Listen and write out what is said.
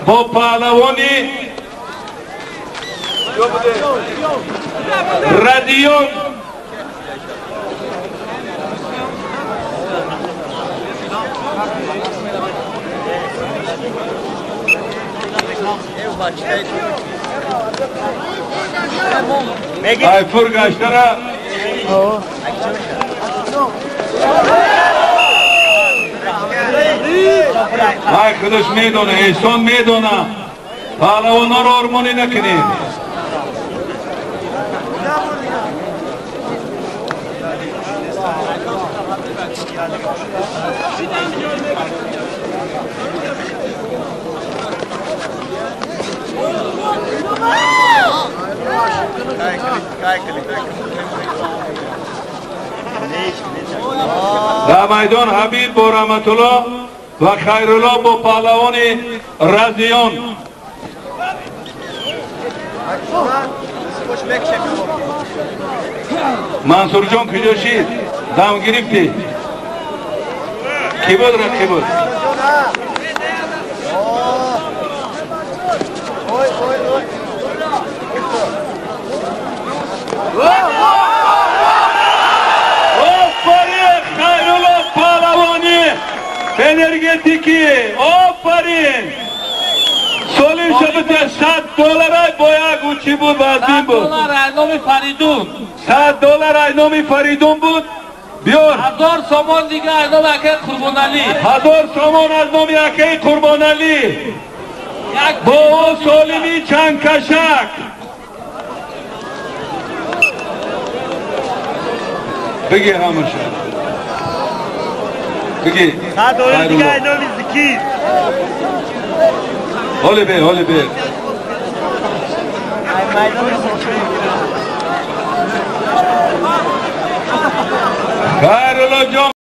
бо паҳлавони Радион. Ай фургаштара ай худаш медона, эҳсон медона. Паҳлавонҳоро ормонӣ накунед. Дар майдон Ҳабиб бо Раҳматулло ва Хайрулло бо паҳлавони Разиён. Мансурҷон куҷо шид? Дам гирифтӣ? Кӣ буд рақиб буд? Офарин Хайрулло паҳлавони энергетикӣ, офарин! Солим шабата $100 бо як чӣ буд, вазин буд? $100 аз номи Фаридун. $100 аз номи Фаридун буд. Биёр. 1000 сомон дига аз номи акаи Қурбоналӣ. 1000 сомон аз номи акаи Қурбоналӣ. Бо ӯ Солими чандкашак. Бигӣ ҳамаша. Бигӣ. $100 дига аз номи Зикир. Ҳоли бе, ҳоли бе. Хайрулло ҷон.